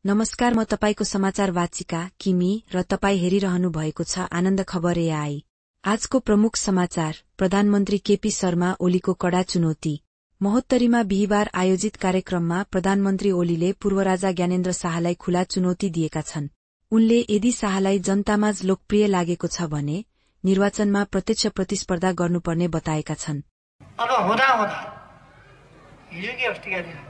नमस्कार, म तपाईको समाचार वाचिका किमी र तपाई हेरिरहनु भएको छ आनन्द खबर एआई। आजको प्रमुख समाचार, प्रधानमन्त्री केपी शर्मा ओलीको कडा चुनौती। महोत्तरीमा बिहीबार आयोजित कार्यक्रममा प्रधानमन्त्री ओलीले पूर्व राजा ज्ञानेन्द्र शाहलाई खुला चुनौती दिएका छन्। उनले यदि शाहलाई जनतामाझ लोकप्रिय लागेको छ भने निर्वाचनमा प्रत्यक्ष प्रतिस्पर्धा गर्नुपर्ने बताएका छन्। अब हुँदा हुँदा हिजो के अस्तिका दिन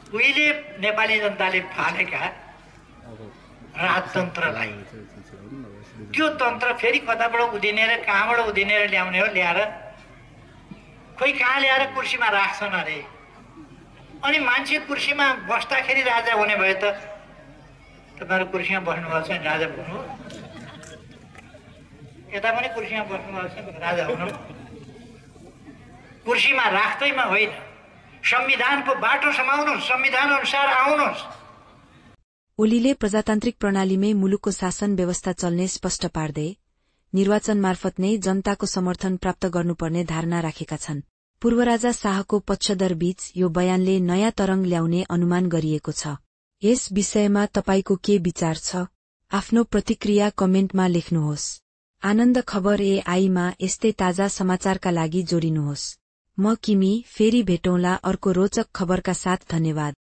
उहिले नेपाली जनताले फालेका राजतन्त्रलाई त्यो तन्त्र फेरि कताबाट उधिने र कहाँबाट उधिने र ल्याउने हो, ल्याएर खोइ कहाँ ल्याएर कुर्सीमा राख्छन् अरे। अनि मान्छे कुर्सीमा बस्दाखेरि राजा हुने भए त तपाईहरु कुर्सीमा बस्नुभएको छ राजा हुनु, यता पनि कुर्सीमा बस्नुभएको छ राजा हुनु। कुर्सीमा राख्दैमा होइन, संविधानको बाटो समाउनुहोस्, संविधान अनुसार आउनुहोस्। ओलीले प्रजातान्त्रिक प्रणालीमै मुलुकको शासन व्यवस्था चल्ने स्पष्ट पार्दै निर्वाचन मार्फत नै जनताको समर्थन प्राप्त गर्नुपर्ने धारणा राखेका छन्। पूर्व राजा शाहको पक्षधर बीच यो बयानले नयाँ तरंग ल्याउने अनुमान गरिएको छ। यस विषयमा तपाईको के विचार छ? आफ्नो प्रतिक्रिया कमेन्टमा लेख्नुहोस्। आनन्द खबर एआईमा यस्तै ताजा समाचारका लागि जोडिनुहोस्। म किमी, फेरि भेटौँला अर्को रोचक खबरका साथ। धन्यवाद।